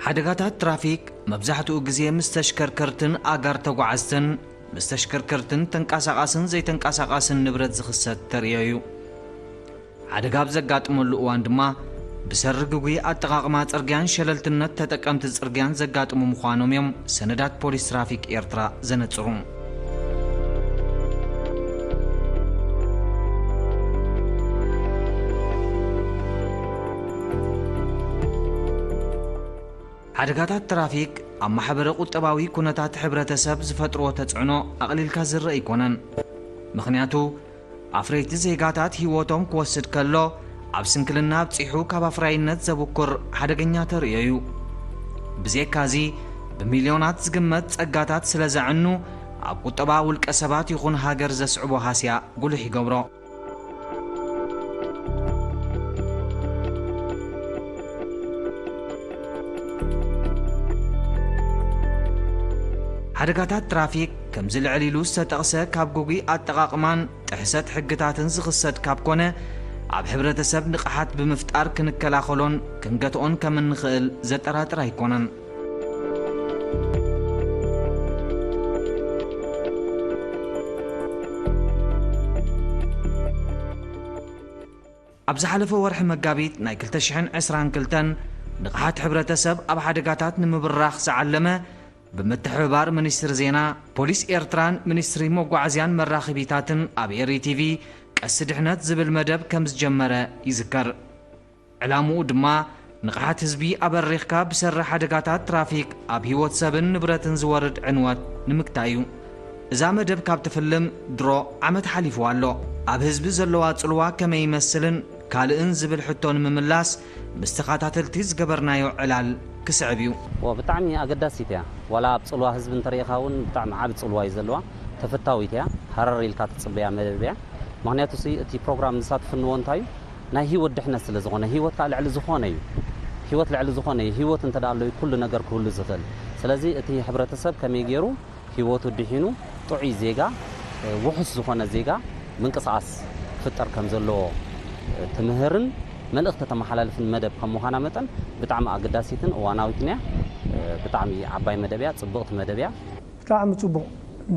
ሓደጋታት ትራፊክ መብዛሕትኡ ግዜ ምስ ተሽከርከርትን ኣጋር ተጓዓዝትን፣ ምስ ተሽከርከርትን ተንቀሳቓስን ዘይተንቀሳቓስን ንብረት ዝኽሰት ተርእዮ እዩ። ሓደጋ ኣብ ዘጋጥመሉ እዋን ድማ ብሰሪ ግጉይ ኣጠቓቕማ ጽርግያን ሸለልትነት ተጠቀምቲ ጽርግያን ዘጋጥሙ ምዃኖም እዮም ሰነዳት ፖሊስ ትራፊክ ኤርትራ ዘነጽሩ። ሓደጋታት ትራፊክ ኣብ ማሕበረ ቁጠባዊ ኩነታት ሕብረተሰብ ዝፈጥርዎ ተጽዕኖ ኣቕሊልካ ዝረአ ኣይኮነን። ምኽንያቱ ኣፍረይቲ ዜጋታት ህይወቶም ክወስድ ከሎ፣ ኣብ ስንክልና ኣብጺሑ ካብ ኣፍራይነት ዘብኩር ሓደገኛ ተርእዮ እዩ። ብዜካዚ ብሚልዮናት ዝግመት ጸጋታት ስለ ዘዕኑ፣ ኣብ ቁጠባ ውልቀ ሰባት ይኹን ሃገር ዘስዕቦ ሃስያ ጉልሕ ይገብሮ። ሓደጋታት ትራፊክ ከምዚ ልዕል ኢሉ ዝተጠቕሰ ካብ ግጉይ ኣጠቓቕማን ጥሕሰት ሕግታትን ዝኽሰት ካብ ኮነ፣ ኣብ ሕብረተሰብ ንቕሓት ብምፍጣር ክንከላኸሎን ክንገትኦን ከም እንኽእል ዘጠራጥር ኣይኮነን። ኣብ ዝሓለፈ ወርሒ መጋቢት ናይ ክልተ ሽሕን ዕስራን ክልተን ንቕሓት ሕብረተሰብ ኣብ ሓደጋታት ንምብራኽ ዝዓለመ፣ ብምትሕብባር ሚኒስትሪ ዜና፣ ፖሊስ ኤርትራን ሚኒስትሪ መጓዓዝያን መራኸቢታትን ኣብ ኤሪ ቲቪ ቀስቲ ድሕነት ዝብል መደብ ከም ዝጀመረ ይዝከር። ዕላምኡ ድማ ንቕሓት ህዝቢ ኣበሪኽካ ብሰሪ ሓደጋታት ትራፊክ ኣብ ህይወት ሰብን ንብረትን ዝወርድ ዕንወት ንምግታእ እዩ። እዛ መደብ ካብ ትፍልም ድሮ ዓመት ሓሊፍዋ ኣሎ። ኣብ ህዝቢ ዘለዋ ጽልዋ ከመይ ይመስልን ካልእን ዝብል ሕቶ ንምምላስ ምስ ተኸታተልቲ ዝገበርናዮ ዕላል ክስዕብ እዩ። ዎ፣ ብጣዕሚ ኣገዳሲት እያ። ዋላ ኣብ ጽልዋ ህዝቢ እንተሪኢኻ እውን ብጣዕሚ ዓቢ ጽልዋ እዩ ዘለዋ። ተፈታዊት እያ። ሃረር ኢልካ ትጽበያ መደብ እያ። ምኽንያቱ ሲ እቲ ፕሮግራም ንሳ ትፍንዎ እንታይ እዩ? ናይ ህይወት ድሕነት ስለ ዝኾነ፣ ህይወት ከዓ ልዕሊ ዝኾነ እዩ። ህይወት ልዕሊ ዝኾነ እዩ። ህይወት እንተ ደኣ ኣሎ እዩ ኩሉ ነገር ክህሉ ዝኽእል። ስለዚ እቲ ሕብረተሰብ ከመይ ገይሩ ህይወቱ ድሒኑ ጥዑይ ዜጋ፣ እ፣ ውሑስ ዝኾነ ዜጋ ምንቅስቓስ ክፍጠር ከም ዘለዎ፣ እ፣ ትምህርን መልእኽቲ ተመሓላልፍን መደብ ከም ምዃና መጠን ብጣዕሚ ኣገዳሲትን እዋናዊትን እያ። እ፣ ብጣዕሚ ዓባይ መደብ እያ፣ ጽብቕቲ መደብ እያ። ብጣዕሚ ጽቡቕ።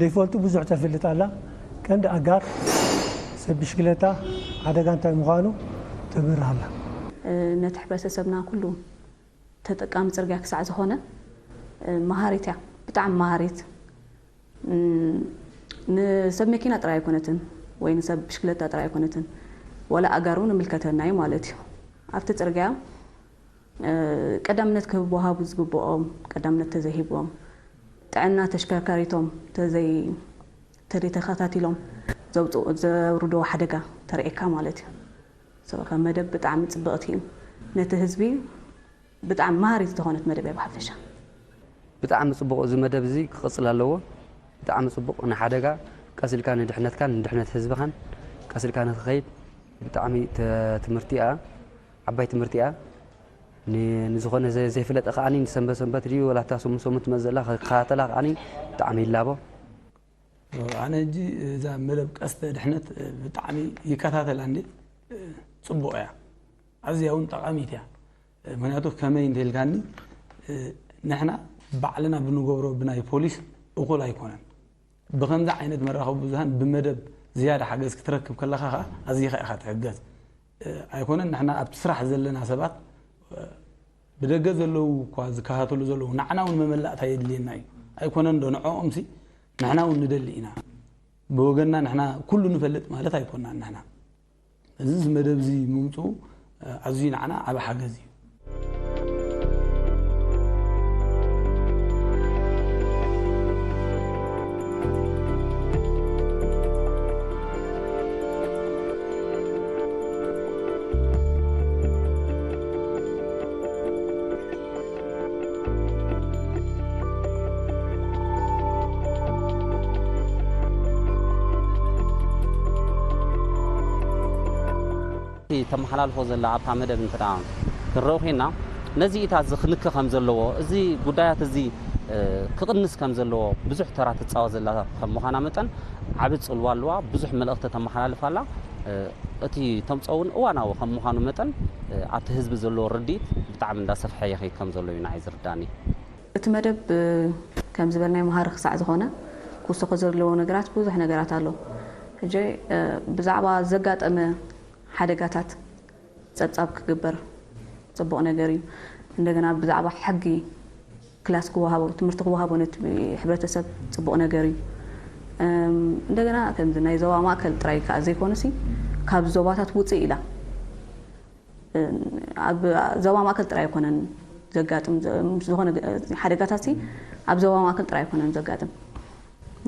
ዘይፈልጡ ብዙሕ ተፍልጥ ኣላ። ቀንዲ ኣጋር ሰብ ብሽክለታ ሓደጋ እንታይ ምዃኑ ተብርህ ኣላ። እ፣ ነቲ ሕብረተሰብና ኩሉ ተጠቃሚ ጽርግያ ክሳዕ ዝኾነ፣ እ፣ መሃሪት እያ። ብጣዕሚ መሃሪት። እም፣ ንሰብ መኪና ጥራይ ኣይኮነትን ወይ ንሰብ ብሽክለታ ጥራይ ኣይኮነትን። ዋላ ኣጋር እውን ይምልከተና እዩ ማለት እዩ። ኣብቲ ጽርግያ፣ እ፣ ቀዳምነት ክወሃቡ ዝግብኦም ቀዳምነት ተዘይሂብዎም፣ ጥዕና ተሽከርካሪቶም ተዘይ-፣ ተዘይተኸታቲሎም ዘውጽኡ-፣ ዘውርድዎ ሓደጋ ተርእየካ ማለት እዩ። So፣ ከም መደብ ብጣዕሚ ጽብቕቲ እዩ። ነቲ ህዝቢ ብጣዕሚ መሃሪት ዝኾነት መደብ እያ ብሓፈሻ። ብጣዕሚ ጽቡቕ፣ እዚ መደብ እዚ ክቕጽል ኣለዎ። ብጣዕሚ ጽቡቕ፣ ንሓደጋ ቀስ ኢልካ ንድሕነትካን ንድሕነት ህዝብኻን ቀስ ኢልካ ንኽኸይድ ብጣዕሚ ተ-፣ ትምህርቲ እያ፣ ዓባይ ትምህርቲ እያ። ን-፣ ንዝኾነ ዘ-፣ ዘይፍለጠ ከዓኒ ንሰንበት ሰንበት ድዩ ወላ እታ ሰሙን ሰሙን ትመጽእ ዘላ ክከታተላ ከዓኒ ብጣዕሚ ይላቦ። ኣነ ሕጂ እዛ መደብ ቀስተ ድሕነት ብጣዕሚ ይከታተላ እንዴ፣ ጽቡቕ እያ፣ ኣዝያ እውን ጠቓሚት እያ። ምኽንያቱ ከመይ እንተኢልካኒ፣ ንሕና ባዕልና ብንገብሮ ብናይ ፖሊስ እኹል ኣይኮነን። ብኸምዚ ዓይነት መራኸቢ ብዙሃን ብመደብ ዝያዳ ሓገዝ ክትረክብ ከለኻ ኸኣ ኣዚኻ ኢኻ ትሕገዝ። ኣይኮነን ንሕና ኣብቲ ስራሕ ዘለና ሰባት ብደገ ዘለዉ እኳ ዝከታተሉ ዘለዉ፣ ንዓና እውን መመላእታ የድልየና እዩ። ኣይኮነን ዶ ንዕኦምሲ ንሕና እውን ንደሊ ኢና። ብወገንና ንሕና ኩሉ ንፈልጥ ማለት ኣይኮናን ንሕና። እዚ መደብ እዚ ምምፅኡ ኣዝዩ ንዓና ዓቢ ሓገዝ እዩ። እቲ ተመሓላልፎ ዘላ ኣብታ መደብ እንተ ደኣ ክንረኦ ኮይንና፣ ነዚ ኢታ እዚ ክንከ ከም ዘለዎ፣ እዚ ጉዳያት እዚ፣ እ፣ ክቕንስ ከም ዘለዎ ብዙሕ ተራ ትጻወት ዘላ ከም ምዃና መጠን፣ ዓቢ ጽልዋ ኣለዋ፣ ብዙሕ መልእኽቲ ተመሓላልፍ ኣላ። እ፣ እቲ ተምጾ እውን እዋናዊ ከም ምዃኑ መጠን፣ ኣብቲ ህዝቢ ዘለዎ ርድኢት ብጣዕሚ እንዳሰፍሐ ይኸይድ ከም ዘሎ እዩ ንዓይ ዝርዳኒ። እቲ መደብ ከም ዝበልናይ መሃሪ ክሳዕ ዝኾነ ክውሰኾ ዘለዎ ነገራት ብዙሕ ነገራት ኣሎ። ሕጂ ብዛዕባ ዘጋጠመ ሓደጋታት ጸብጻብ ክግበር ጽቡቕ ነገር እዩ። እንደገና ብዛዕባ ሕጊ ክላስ ክወሃቦ ትምህርቲ ክወሃቦ ነቲ ሕብረተሰብ ጽቡቕ ነገር እዩ። እንደገና ከምዚ ናይ ዞባ ማእከል ጥራይ ከዓ ዘይኮነሲ ካብ ዞባታት ውፅእ ኢላ ኣብ ዞባ ማእከል ጥራይ ኣይኮነን ዘጋጥም ዝኾነ ሓደጋታት ኣብ ዞባ ማእከል ጥራይ ኣይኮነን ዘጋጥም፣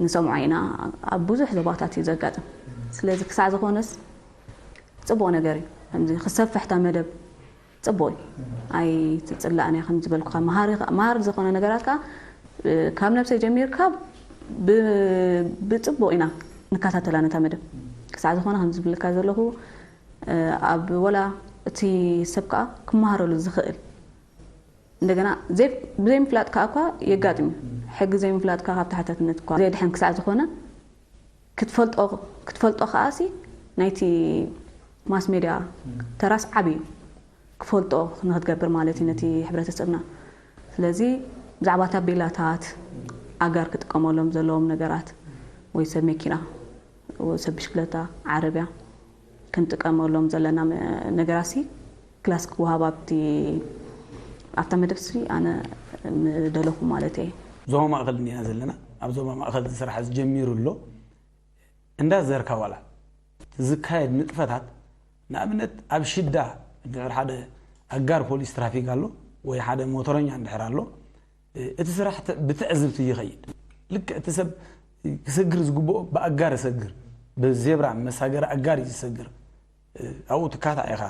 ንሰምዖ ኢና። ኣብ ብዙሕ ዞባታት እዩ ዘጋጥም። ስለዚ ክሳዕ ዝኾነስ ፅቡቕ ነገር እዩ። ከምዚ ክሰፍሕታ መደብ ፅቡቕ እዩ። ኣይትፅላእን እያ ከም ዝበልኩኻ መሃሪ ዝኾነ ነገራት ከዓ ካብ ነብሰይ ጀሚርካ ብፅቡቕ ኢና ንከታተላ ነታ መደብ። ክሳዕ ዝኾነ ከም ዝብልካ ዘለኹ ኣብ ወላ እቲ ሰብ ከዓ ክመሃረሉ ዝኽእል እንደገና ብዘይምፍላጥ ከዓ እኳ የጋጥም እዩ። ሕጊ ዘይምፍላጥካ ካብ ተሓታትነት እኳ ዘየድሕን ክሳዕ ዝኾነ ክትፈልጦ ክትፈልጦ ከዓሲ ናይቲ ማስ ሜድያ ተራስ ዓብዩ ክፈልጦ ንክትገብር ማለት እዩ ነቲ ሕብረተሰብና። ስለዚ ብዛዕባ ታቤላታት ኣጋር ክጥቀመሎም ዘለዎም ነገራት ወይ ሰብ መኪና ሰብ ብሽክለታ ዓረብያ ክንጥቀመሎም ዘለና ነገራሲ ክላስ ክወሃብ ኣብቲ ኣብታ መደብ ሲ ኣነ ምደለኹ ማለት እየ። ዞባ ማእኸል እኒና ዘለና ኣብ ዞባ ማእኸል ስራሕ ዝጀሚሩ ኣሎ እንዳ ዘርካ ዋላ ዝካየድ ንጥፈታት ንኣብነት ኣብ ሽዳ እንድሕር ሓደ ኣጋር ፖሊስ ትራፊክ ኣሎ ወይ ሓደ ሞተረኛ እንድሕር ኣሎ እቲ ስራሕ ብትዕዝብቲ ይኸይድ። ልክዕ እቲ ሰብ ክሰግር ዝግብኦ ብኣጋር ይሰግር፣ ብዜብራ መሳገሪ ኣጋር እዩ ዝሰግር። ኣብኡ ትካታዕ ኢኻ፣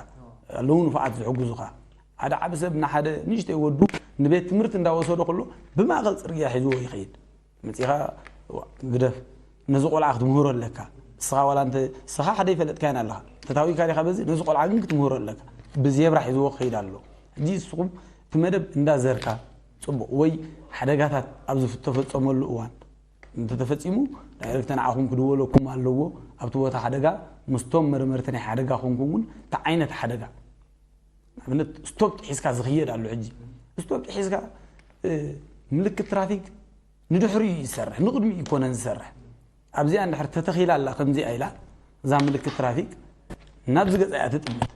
ኣለዉ ንፉዓት ዝሕግዙኻ። ሓደ ዓቢ ሰብ ንሓደ ንእሽተይ ወዱ ንቤት ትምህርቲ እንዳወሰዶ ከሎ ብማእኸል ፅርግያ ሒዝዎ ይኸይድ። መፂኻ ግደፍ፣ ነዚ ቆልዓ ክትምህሮ ኣለካ። እስኻ ዋላ እንተ እስኻ ሓደ ይፈለጥካያን ኣለኻ፣ ተታዊካ ዲኻ በዚ፣ ነዚ ቆልዓ ግን ክትምህሮ ኣለካ። ብዜብራ ሒዝዎ ክኸይድ ኣሎ። ሕጂ ንስኹም እቲ መደብ እንዳዘርካ ፅቡቕ ወይ ሓደጋታት ኣብ ዝተፈፀመሉ እዋን እንተተፈፂሙ ዳይሬክት ንዓኹም ክድወለኩም ኣለዎ። ኣብቲ ቦታ ሓደጋ ምስቶም መርመርቲ ናይ ሓደጋ ኮንኩም እውን እቲ ዓይነት ሓደጋ ንኣብነት ስቶፕ ጥሒስካ ዝኽየድ ኣሎ። ሕጂ ስቶፕ ጥሒስካ ምልክት ትራፊክ ንድሕሪኡ እዩ ዝሰርሕ፣ ንቕድሚኡ ይኮነን ዝሰርሕ። ኣብዚኣ እንድሕር ተተኺላ ኣላ ከምዚኣ ኢላ እዛ ምልክት ትራፊክ ናብዚ ገጻ እያ ትጥምት።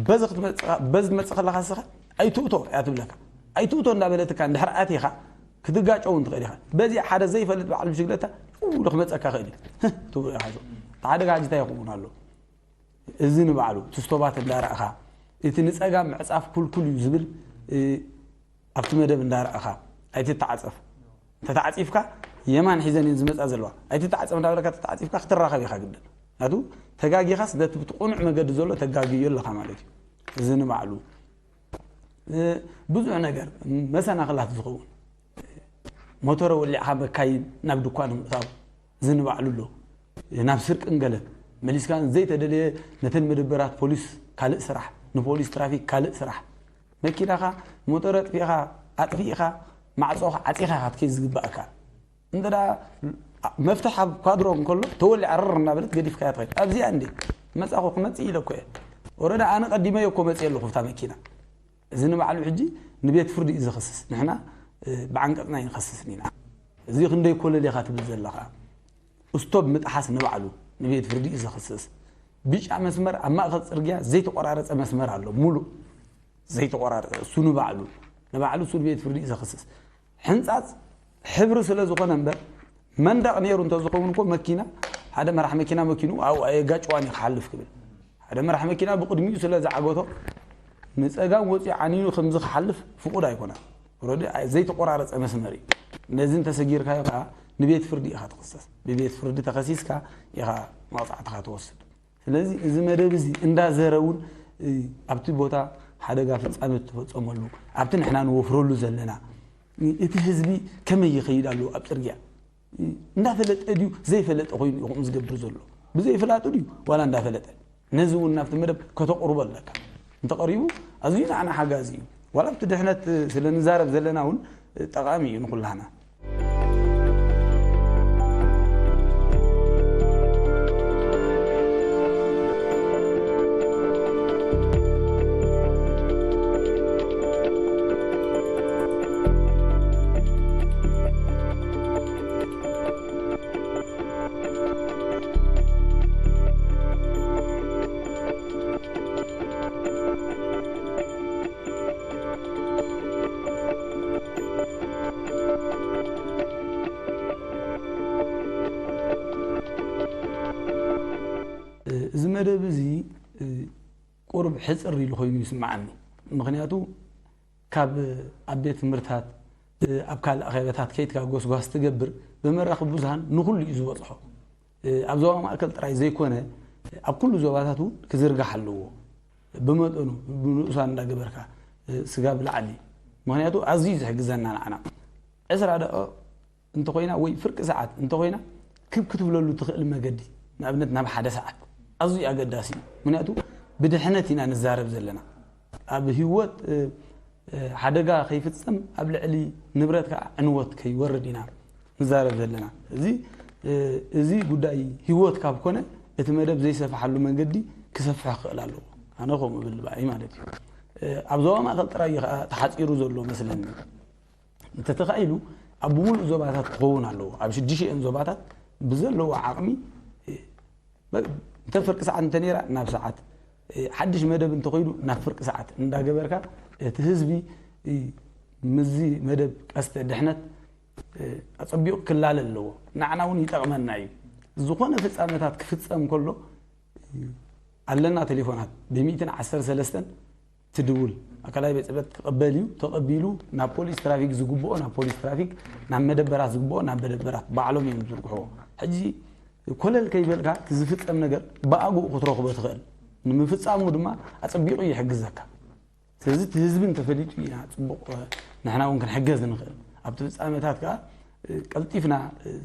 በዚ ክትመጽእ በዚ ትመጽእ ከለኻ ስኻ ኣይትእቶ እያ ትብለካ። ኣይትእቶ እንዳበለትካ እንድሕር ኣቲኻ ክትጋጨው እንትኽእል ኢኻ። በዚ ሓደ ዘይፈልጥ በዓል ብሽግለታ ጭው ኢሉ ክመጸካ ይኽእል እዩ። ትብሎ ኢኻ። እቲ ሓደጋ ሕጂ እንታይ ይኸውን ኣሎ? እዚ ንባዕሉ ትስቶባት እንዳረእኻ እቲ ንጸጋም ምዕጻፍ ኩልኩል እዩ ዝብል ኣብቲ መደብ እንዳረእኻ ኣይትተዓጸፍ። እንተተዓጺፍካ የማን ሒዘን እየን ዝመጻ ዘለዋ። ኣይትተዓጸፍ እንዳበለካ ተተዓጺፍካ ክትራኸብ ኢኻ ግድን። ናቱ ተጋጊኻስ ነቲ ብቲ ቁኑዕ መገዲ ዘሎ ተጋግዮ ኣለኻ ማለት እዩ። እዚ ንባዕሉ ብዙሕ ነገር መሰናኽላት ዝኸውን ሞተረ ወሊዕኻ መካይን ናብ ድኳን ምእታው እዚ ንባዕሉ ኣሎ። ናብ ስርቅን ገለን መሊስካ ዘይተደለየ ነተን መደበራት ፖሊስ ካልእ ስራሕ ንፖሊስ ትራፊክ ካልእ ስራሕ መኪናኻ ሞተር ኣጥፊእኻ ኣጥፊእኻ ማዕፆኻ ዓፂኻ ኢኻ ክትከይድ ዝግባእካ እንተ መፍትሕ ኣብ ኳድሮ እንከሎ ተወሊዓ ርር እናበለት ገዲፍካያ ትኸይድ ኣብዚኣ እንዴ መፃኹ ክመፅእ ኢለ እኮ እየ ወረዳ ኣነ ቀዲመዮ እኮ መፅእ ኣለኹ ብታ መኪና እዚ ንባዕሉ ሕጂ ንቤት ፍርዲ እዩ ዝኸስስ ንሕና ብዓንቀፅና ኣይንኸስስን ኢና እዚ ክንደይ ኮለል ኢኻ ትብል ዘለኻ እስቶብ ምጥሓስ ንባዕሉ ንቤት ፍርዲ እዩ ዘኽስስ። ብጫ መስመር ኣብ ማእኸል ፅርግያ ዘይተቆራረፀ መስመር ኣሎ ሙሉእ ዘይተቆራረፀ እሱ ንባዕሉ ንባዕሉ እሱ ንቤት ፍርዲ እዩ ዘኽስስ። ሕንፃፅ ሕብሪ ስለ ዝኾነ እምበር መንደቕ ነይሩ እንተዝኸውን እኮ መኪና ሓደ መራሕ መኪና መኪኑ ኣብኡ ኣየጋጭዋን እዩ ክሓልፍ ክብል ሓደ መራሕ መኪና ብቕድሚኡ ስለ ዝዓገቶ ንፀጋም ወፂኡ ዓኒኑ ከምዚ ክሓልፍ ፍቑድ ኣይኮነን። ኦረዲ ዘይተቆራረፀ መስመር እዩ። ነዚ እንተሰጊርካዮ ከዓ ንቤት ፍርዲ ኢኻ ትኽሰስ። ብቤት ፍርዲ ተኸሲስካ ኢኻ መቕፃዕትኻ ትወስድ። ስለዚ እዚ መደብ እዚ እንዳዘረ እውን ኣብቲ ቦታ ሓደጋ ፍፃመ ዝተፈፀመሉ ኣብቲ ንሕና ንወፍረሉ ዘለና እቲ ህዝቢ ከመይ ይኸይድ ኣለዎ ኣብ ፅርግያ እንዳፈለጠ ድዩ ዘይፈለጠ ኮይኑ እዩ ከምኡ ዝገብር ዘሎ ብዘይፍላጡ ድዩ ዋላ እንዳፈለጠ ነዚ እውን ናብቲ መደብ ከተቕርቦ ኣለካ እንተቐሪቡ ኣዝዩ ንዓና ሓጋዚ እዩ ዋላ ኣብቲ ድሕነት ስለ ንዛረብ ዘለና እውን ጠቓሚ እዩ ንኩላህና መደብ እዚ ቁርብ ሕፅር ኢሉ ኮይኑ ይስምዓኒ። ምክንያቱ ካብ ኣብ ቤት ትምህርታት ኣብ ካልእ ኣኼባታት ከይትካ ጎስጓስ ትገብር፣ ብመራኽብ ብዙሃን ንኩሉ እዩ ዝበፅሖ። ኣብ ዞባ ማእከል ጥራይ ዘይኮነ ኣብ ኩሉ ዞባታት እውን ክዝርጋሕ ኣለዎ። ብመጠኑ ብንኡሳን እንዳገበርካ ስጋብ ላዕሊ። ምክንያቱ ኣዝዩ ዝሕግዘና ንዓና ዕስራ ደቂቕ እንተኾይና ወይ ፍርቂ ሰዓት እንተኾይና ክብ ክትብለሉ ትኽእል መገዲ፣ ንኣብነት ናብ ሓደ ሰዓት ኣዝዩ ኣገዳሲ እዩ። ምክንያቱ ብድሕነት ኢና ንዛረብ ዘለና። ኣብ ህይወት ሓደጋ ከይፍጸም፣ ኣብ ልዕሊ ንብረት ከዓ ዕንወት ከይወርድ ኢና ንዛረብ ዘለና። እዚ እዚ ጉዳይ ህይወት ካብ ኮነ እቲ መደብ ዘይሰፍሓሉ መንገዲ ክሰፍሕ ክኽእል ኣለዎ። ኣነ ከምኡ ብል ባይ ማለት እዩ። ኣብ ዞባ ማእከል ጥራይ እዩ ከዓ ተሓፂሩ ዘሎ መስለኒ። እንተተኻኢሉ ኣብ ብምሉእ ዞባታት ክኸውን ኣለዎ። ኣብ ሽዱሽተን ዞባታት ብዘለዎ ዓቕሚ፣ በ-፣ እንተ ፍርቂ ሰዓት እንተ ነይራ ናብ ሰዓት፣ ሓድሽ መደብ እንተኾይኑ ናብ ፍርቂ ሰዓት እንዳገበርካ እቲ ህዝቢ ምስዚ መደብ ቀስተ ድሕነት ኣጸቢቑ ክላለ ኣለዎ። ንዓና እውን ይጠቕመና እዩ። ዝኾነ ፍጻመታት ክፍጸም ከሎ ኣለና ቴሌፎናት ብሚእትን ዓሰርተ ሰለስተን ትድውል ኣካላዊ ቤት ጽሕፈት ክቕበል እዩ። ተቐቢሉ ናብ ፖሊስ ትራፊክ ዝግብኦ ናብ ፖሊስ ትራፊክ፣ ናብ መደበራት ዝግብኦ ናብ መደበራት ባዕሎም እዮም ዝዝርግሕዎ። ሕጂ ኮለል ከይበልካ እቲ ዝፍጸም ነገር ብኣግኡ ክትረኽቦ ትኽእል። ንምፍጻሙ ድማ ኣጸቢቑ ይሕግዘካ። ስለዚ እቲ ህዝቢ እንተፈሊጡ ኢና ጽቡቕ፣ ንሕና እውን ክንሕገዝ ንኽእል። ኣብቲ ፍጻመታት ከኣ ቀልጢፍና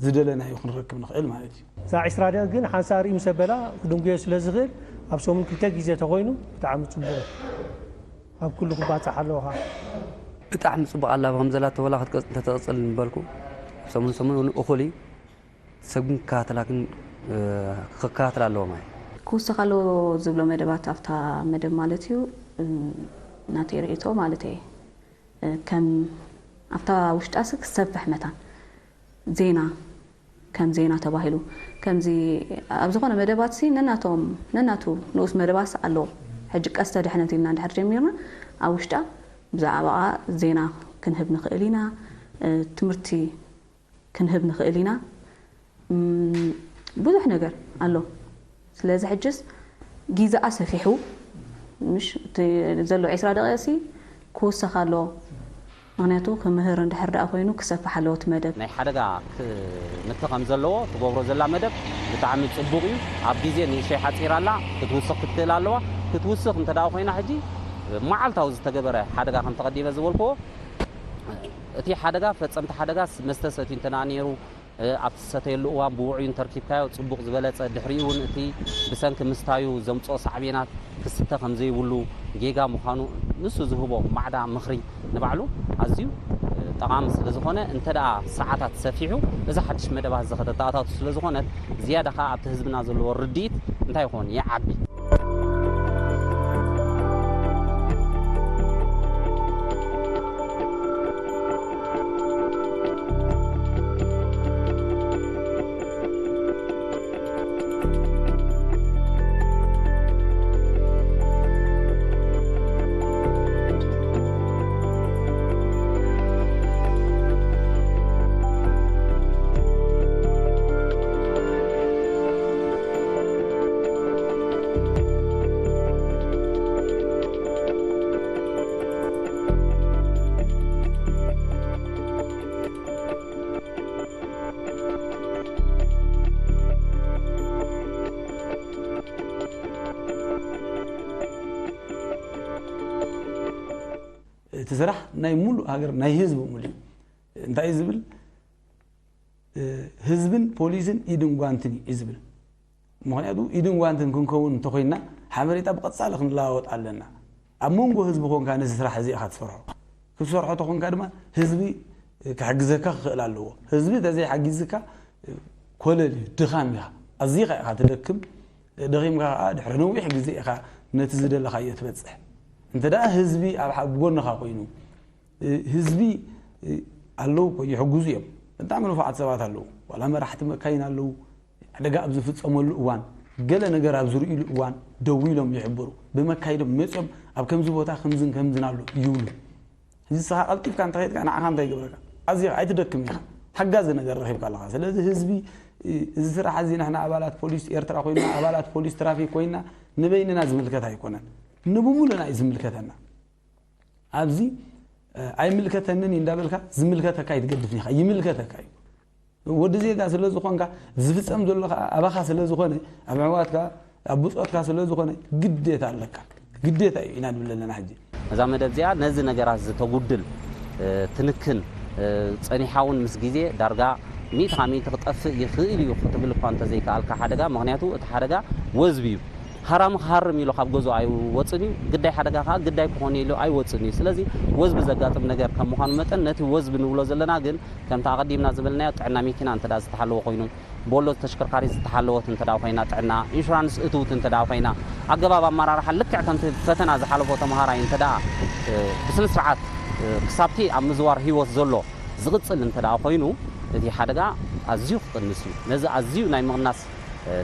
ዝደለናዮ ክንረክብ ንኽእል ማለት እዩ። እዛ ዕስራ ደቂቕ ግን ሓንሳእ ርእዩ ምስ ኣበላ ክድንጉዮ ስለ ዝኽእል ኣብ ሰሙን ክልተ ግዜ ተኾይኑ ብጣዕሚ ጽቡቕ እዩ። ኣብ ኩሉ ክባጻሕ ኣለዎ ኸኣ። ብጣዕሚ ጽቡቕ ኣላባ ከም ዘላቶ ወላ ክትቀጽ-፣ እንተተቐጽል ምበልኩ። ሰሙን ሰሙን እውን እኹል እዩ። ሰብ ግን ክከታተላ ግን፣ እ፣ ክከታተል ኣለዎ ማለት። ክውሰኽ ኣለዎ ዝብሎ መደባት ኣብታ መደብ ማለት እዩ፣ እ፣ ናተይ ርእይቶ ማለት እየ። እ፣ ከም ኣብታ ውሽጣ ስ-፣ ክሰፍሕ መታን ዜና፣ ከም ዜና ተባሂሉ፣ ከምዚ ኣብ ዝኾነ መደባት ሲ ነናቶም፣ ነናቱ ንኡስ መደባት ኣለዎ። ሕጂ ቀስተ ድሕነት ኢልና እንድሕር ጀሚርና፣ ኣብ ውሽጣ ብዛዕባኣ ዜና ክንህብ ንኽእል ኢና፣ እ፣ ትምህርቲ ክንህብ ንኽእል ኢና። እም፣ ብዙሕ ነገር ኣሎ። ስለዚ ሕጅስ ጊዛኣ ሰፊሑ፣ ምሽ እቲ ዘሎ ዕስራ ደቂቕሲ ክውሰኽ ኣለዎ። ምኽንያቱ ክምህር እንድሕር ደኣ ኮይኑ ክሰፍሕ ኣለዎ እቲ መደብ። ናይ ሓደጋ ክምቲ ከም ዘለዎ ትገብሮ ዘላ መደብ ብጣዕሚ ጽቡቕ እዩ። ኣብ ግዜ ንእሽተይ ሓጺራ ኣላ፣ ክትውስኽ ክትክእል ኣለዋ። ክትውስኽ እንተ ደኣ ኮይና ሕጂ መዓልታዊ ዝተገበረ ሓደጋ ከም ተቐዲመ ዝበልክዎ፣ እቲ ሓደጋ፣ ፈጸምቲ ሓደጋስ መስተ ሰትዩ እንተ ደኣ ነይሩ፣ እ፣ ኣብቲ ዝሰተየሉ እዋን ብውዑይ እንተርኪብካዮ ጽቡቕ ዝበለጸ፣ ድሕሪኡ እውን እቲ ብሰንኪ ምስታዩ ዘምጽኦ ሳዕቤናት ክስተ ከም ዘይብሉ፣ ጌጋ ምዃኑ ንሱ ዝህቦ ማዕዳ ምኽሪ ንባዕሉ ኣዝዩ፣ እ፣ ጠቓሚ ስለ ዝኾነ፣ እንተ ደኣ ሰዓታት ሰፊሑ እዛ ሓድሽ መደባት እዚ ከተተኣታቱ ስለ ዝኾነት፣ ዝያዳ ኸኣ ኣብቲ ህዝብና ዘለዎ ርድኢት እንታይ ይኾን? ይዓቢ። እቲ ስራሕ ናይ ሙሉእ ሃገር፣ ናይ ህዝቢ ሙሉእ እዩ። እንታይ እዩ ዝብል? እ፣ ህዝብን ፖሊስን ኢድን ጓንትን እዩ ዝብል። ምኽንያቱ ኢድን ጓንትን ክንከውን እንተኾይንና ሓበሬታ ብቐጻሊ ክንለዋወጥ ኣለና። ኣብ መንጎ ህዝቢ ኮንካ ነዚ ስራሕ እዚ ኢኻ ትሰርሖ። ክትሰርሖ ተኾንካ ድማ ህዝቢ ክሕግዘካ ክኽእል ኣለዎ። ህዝቢ ተዘይሓጊዝካ ኮለል እዩ፣ ድኻም ኢኻ። ኣዚኻ ኢኻ ትደክም። ደኺምካ ከኣ ድሕሪ ነዊሕ ግዜ ኢኻ ነቲ ዝደለኻዮ ትበጽሕ። እንተ ደኣ ህዝቢ ኣብ ሓ-፣ ኣብ ጎንኻ ኮይኑ፣ እ፣ ህዝቢ፣ እ፣ ኣለዉ እኮ ይሕግዙ እዮም። ብጣዕሚ ንፉዓት ሰባት ኣለዉ። ዋላ መራሕቲ መካይን ኣለዉ። ሓደጋ ኣብ ዝፍጸመሉ እዋን፣ ገለ ነገር ኣብ ዝርእይሉ እዋን ደዊሎም ይሕብሩ። ብመካይዶም መጺኦም ኣብ ከምዚ ቦታ ከምዝን ከምዝን ኣሎ ይብሉ። ሕጂ ንስኻ ቀልጢፍካ እንተ ኸድካ ንዓኻ እንታይ ይገብረካ? ኣዚኻ ኣይትደክም ኢኻ። ሓጋዚ ነገር ረኺብካ ኣለኻ። ስለዚ ህዝቢ እዚ ስራሕ እዚ ንሕና ኣባላት ፖሊስ ኤርትራ ኮይና ኣባላት ፖሊስ ትራፊክ ኮይና ንበይንና ዝምልከት ኣይኮነን፣ ንብሙሉና እዩ ዝምልከተና። ኣብዚ ኣይምልከተንን እዩ እንዳበልካ ዝምልከተካ ኣይትገድፍን ኢኻ፣ ይምልከተካ እዩ። ወዲ ዜጋ ስለ ዝኾንካ ዝፍጸም ዘሎ ከዓ ኣባኻ ስለ ዝኾነ ኣብ ኣሕዋትካ ኣብ ብጾትካ ስለ ዝኾነ ግዴታ ኣለካ። ግዴታ እዩ ኢና ንብል ዘለና ሕጂ። እዛ መደብ እዚኣ ነዚ ነገራት ዝተጉድል ትንክን ጸኒሓ እውን ምስ ግዜ ዳርጋ ሚእቲ ካብ ሚእቲ ክጠፍእ ይኽእል እዩ ክትብል እኳ እንተዘይከኣልካ ሓደጋ፣ ምኽንያቱ እቲ ሓደጋ ወዝቢ እዩ። ሃራሚ ክሃርም ኢሉ ካብ ገዝኡ ኣይወፅን እዩ። ግዳይ ሓደጋ ከዓ ግዳይ ክኾን ኢሉ ኣይወፅን እዩ። ስለዚ ወዝቢ ዘጋጥም ነገር ከም ምዃኑ መጠን ነቲ ወዝቢ ንብሎ ዘለና ግን ከምቲ ኣቐዲምና ዝበልናዮ ጥዕና መኪና እንተ ዝተሓለወ ኮይኑ ቦሎ ተሽከርካሪት ዝተሓለወት እንተ ኮይና ጥዕና ኢንሹራንስ እትውት እንተ ኮይና ኣገባብ ኣመራርሓ ልክዕ ከምቲ ፈተና ዝሓለፎ ተምሃራይ እንተ ብስነ ስርዓት ክሳብቲ ኣብ ምዝዋር ህይወት ዘሎ ዝቕፅል እንተ ኮይኑ እቲ ሓደጋ ኣዝዩ ክቕንስ እዩ። ነዚ ኣዝዩ ናይ ምቕናስ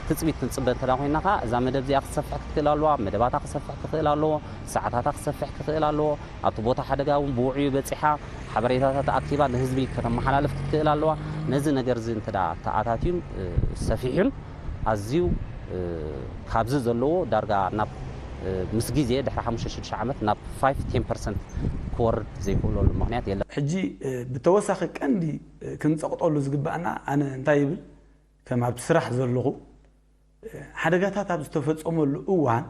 ትፅቢት ክንፅበ እንተ ኮይና ከዓ እዛ መደብ እዚኣ ክሰፍሕ ክትክእል ኣለዋ፣ መደባታ ክሰፍሕ ክኽእል ኣለዎ፣ ሰዓታታ ክሰፍሕ ክኽእል ኣለዎ። ኣብቲ ቦታ ሓደጋ እውን ብውዕዩ በፂሓ ሓበሬታታት ኣኪባ ንህዝቢ ከተመሓላልፍ ክትክእል ኣለዋ። ነዚ ነገር እዚ እንተ ተኣታትዩን ሰፊሑን ኣዝዩ ካብዚ ዘለዎ ዳርጋ ናብ ምስ ግዜ ድሕሪ ሓሙሽተ ሽዱሽተ ዓመት ናብ ፋይቭ ቴን ፐርሰንት ክወርድ ዘይክእለሉ ምኽንያት የለን። ሕጂ ብተወሳኺ ቀንዲ ክንፀቕጠሉ ዝግባኣና ኣነ እንታይ ይብል ከም ኣብ ስራሕ ዘለኹ ሓደጋታት ኣብ ዝተፈፀመሉ እዋን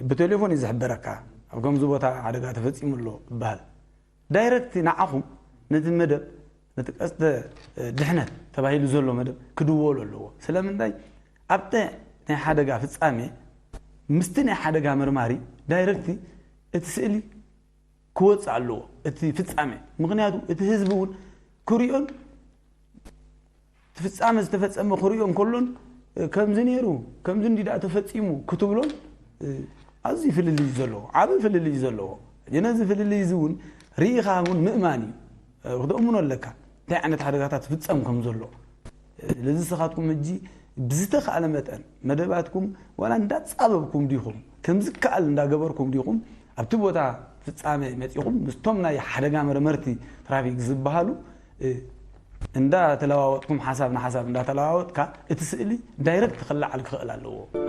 ብቴሌፎን እዩ ዝሕበረካ። ኣብ ከምዚ ቦታ ሓደጋ ተፈፂሙ ኣሎ ይበሃል። ዳይረክት ንዓኹም ነቲ መደብ ነቲ ቀስተ ድሕነት ተባሂሉ ዘሎ መደብ ክድወሉ ኣለዎ። ስለምንታይ ኣብቲ ናይ ሓደጋ ፍጻሜ ምስቲ ናይ ሓደጋ መርማሪ ዳይረክት እቲ ስእሊ ክወፅእ ኣለዎ እቲ ፍጻሜ። ምኽንያቱ እቲ ህዝቢ እውን ክሪኦን እቲ ፍጻመ ዝተፈጸመ ክሪኦ እንከሎን ከምዚ ነይሩ ከምዚ እንዲ ደኣ ተፈጺሙ ክትብሎን ኣዝዩ ፍልልይ እዩ ዘለዎ፣ ዓቢ ፍልልይ እዩ ዘለዎ። ሕጂ ነዚ ፍልልይ እዚ እውን ርኢኻ እውን ምእማን እዩ። ክትእምኖ ኣለካ እንታይ ዓይነት ሓደጋታት ይፍጸም ከም ዘሎ። ስለዚ ንስኻትኩም ሕጂ ብዝተኻእለ መጠን መደባትኩም ዋላ እንዳጻበብኩም ዲኹም ከምዚ ከኣል እንዳገበርኩም ዲኹም ኣብቲ ቦታ ፍጻመ መጺኹም ምስቶም ናይ ሓደጋ መርመርቲ ትራፊክ ዝበሃሉ እንዳተለዋወጥኩም ሓሳብ ንሓሳብ እንዳተለዋወጥካ እቲ ስእሊ ዳይረክት ክለዓል ክኽእል ኣለዎ።